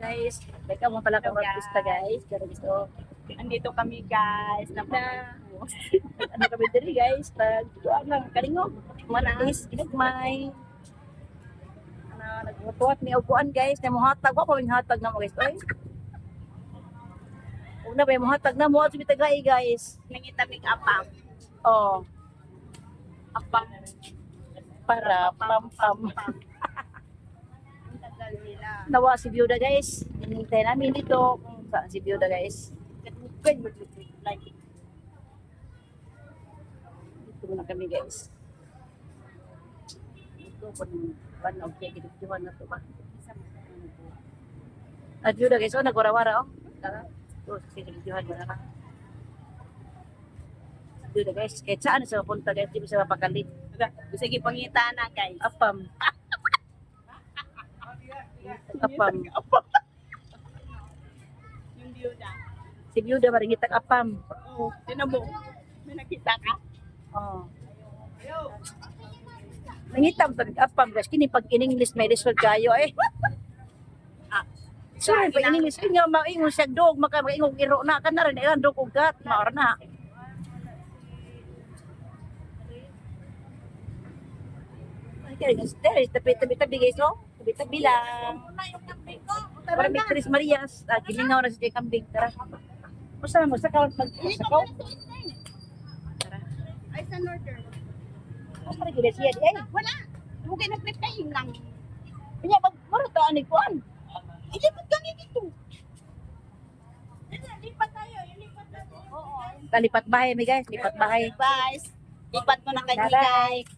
Guys, teka mo pala kung artista, guys. Pero gusto, Andito kami, guys. Na ano kami diri, guys, pag kuan lang kalingog. Manalis, ginagmay. Ano, nagbutuat ni upuan, guys, na mohatag wa ko hatag na mo, guys. Oy. Una ba mohatag na mo at tagay, guys. Nangitamig apam. Oh, Apam. Para pam pam. Ang tagal nila. Nawa si Byuda, guys. Hinintay namin dito kung saan si Byuda, guys. Kadugay mag-reply. Dito muna kami, guys. Dito kung one okay gidugtuhan na to ba. At Byuda, guys, oh, nagwara-wara oh. Tara. Ito, sa gidugtuhan mo na ka. Byuda, guys, kahit saan sa mapunta, guys, di mo siya mapakalit. Sige, pangita na, guys. Apam. Apam. Yung byuda. Si Byuda maringitag apam. Oo. Tinan mo. May nakita ka? Oh. Nangitam tag apam, guys, kini pag in English may result kayo eh. Ah. Sorry, pag in English nga maingon siya dog maka maingon iro na kana rin ilang dog og gat maor na. Ay, kaya guys, there, tabi tabi tabi, guys, oh. Tabi tabi lang. Una yung kambing ko. Para may Tres Marias, ah, gilingaw na si kambing, tara. Musa mo sa kaon mag sa kaon. Tara. Ay, sa northern. Musa na gyud siya di ay. Wala. Huwag nag-reply lang. Unya mag maro ta ani kuan. Ilipat kami dito. Lipat tayo. Ilipat tayo. Oo. Talipat bahay mi, guys, lipat bahay. Guys, lipat mo na kay Bye-bye. guys.